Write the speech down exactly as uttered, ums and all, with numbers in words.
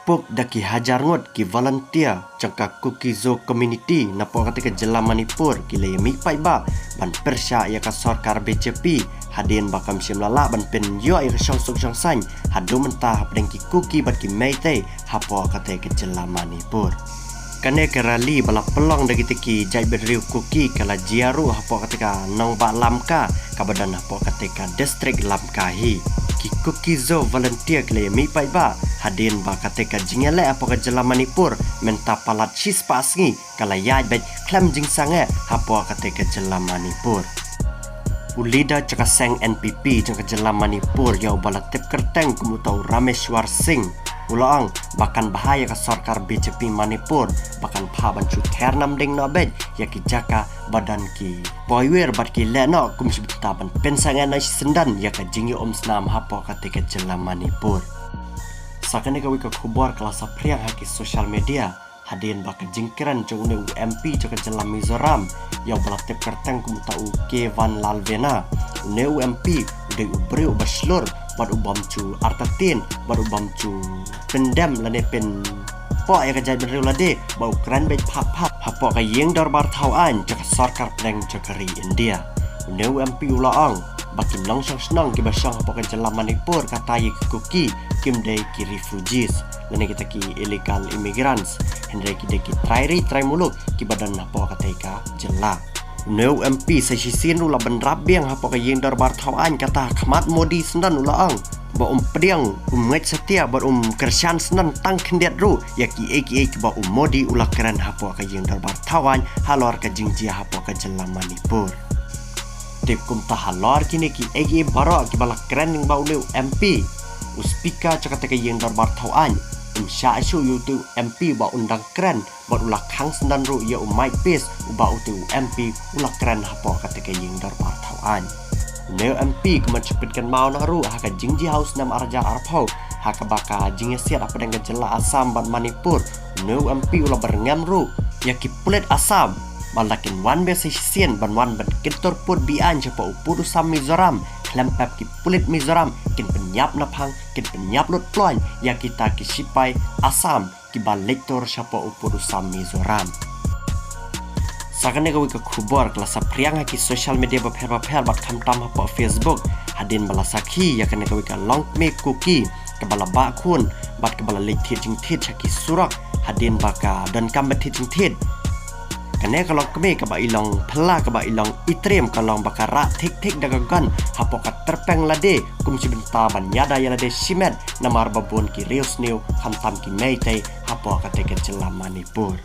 Puk da ki hajar ngut ki volunteer jong ka Kuki-Zo community napoh katei ka jylla Manipur ki la ïamih paidbah ban pyrshah ïa ka sorkar B J P, hadien ba kam shym la lah ban pynïoh ïa ka shongsuk shongsaiñ haduh mynta hapdeng ki Kuki bad ki Meitei hapoh katei ka jylla Manipur. Kane ka rally ba la pynlong da kitei ki jaitbynriew Kuki ka la jia ruh hapoh katei ka nongbah Lamka kaba don hapoh katei ka district Lamka hi. Ki Kuki-Zo volunteer ki la ïamih paidbah hadien ba katei ka jingïaleh hapoh ka jylla Manipur mynta palat shispah sngi ka la ïaid beit khlem jingsangeh hapoh katei ka jylla Manipur. U leader jong ka seng N P P jong ka jylla Manipur ïa uba la tip kyrteng kum uta u Rameshwar Singh u la ong ba kan bha ïa ka sorkar B J P Manipur ba kan phah ban shu ther namding noh beit ïa ki jaka ba don ki poiwir bad ki lehnoh kum shibynta ban pynsangeh noh shisyndon ïa ka jingïaumsnam hapoh katei ka jylla Manipur. Sa kane kawei ka khubor ka la saphriang ha ki social media hadien ba ka jingkren jong une u M P jong ka jylla Mizoram ïa uba la tip kyrteng kum uta u K Vanlalvena. Une u M P u dei u briew uba shlur bad u bym ju artatien bad u bym ju pyndem lane pynpoh ïa ka jaitbynriew lade bad u kren beit phah phah hapoh ka ïing dorbar thaw aiñ jong ka sorkar pdeng jong ka ri India. Une u M P u la ong ba ki nongshong shnong kiba shong hapoh ka jylla Manipur kata ïa ki Kuki kim dei ki refugees lane kita ki illegal immigrants, hynrei ki dei ki trai ri trai muluk kiba don hapoh katei ka jylla. Une u M P sa shisien ruh u la bynrap biang hapoh ka ïing dorbar thaw aiñ kata ha khmat Modi syndon u la ong ba um pdiang, um ngeit satia bad um kyrshan syndon tang khyndiat ruh ïa kiei kiei kiba u Modi u la kren hapoh ka ïing dorbar thaw aiñ halor ka jingjia hapoh ka jylla Manipur. Te kumta halor kine kiei kiei baroh kiba la kren lyngba une u M P, u speaker jong katei ka ïing dorbar thaw aiñ um shah shuh ïa utei u M P ba un dang kren bad u la khang syndon ruh ïa u Mike Pence uba utei u M P u la kren hapoh katei ka ïing dorbar thaw aiñ. Une u M P kumba shu pynkynmaw noh ruh ha ka jingjia ha u snem ar hajar arphew ha kaba ka jingïasiat hapdeng ka jylla Assam bad Manipur, une u M P u la byrngem ruh ïa ki pulit Assam ba la kin wan beit sa shisien ban wan ban kyntur pud be-aiñ shapoh u pud u sam Mizoram khlem pep ki pulit Mizoram kin pynïap naphang, kin pynïap lut ploiñ ïa kita ki shipai Assam kiba leit tur shapoh u pud u sam Mizoram. Sa kane kawei ka khubor ka la saphriang ha ki social media bapher bapher bad khamtam hapoh Facebook hadien ba la sakhi ïa kane kawei ka longkmie Kuki kaba la bah khun bad kaba la leit thied jingthied sha ki surok hadien ba ka donkam ban thied jingthied. Kane ka longkmie kaba i long phylla kaba i long itriem ka long ba ka rah thik thik da ka gun hapoh ka tyrpeng lade kum shibynta ban ïada ïa lade shimet namar ba bun ki riewsniew khamtam ki Meitei hapoh katei ka jylla Manipur.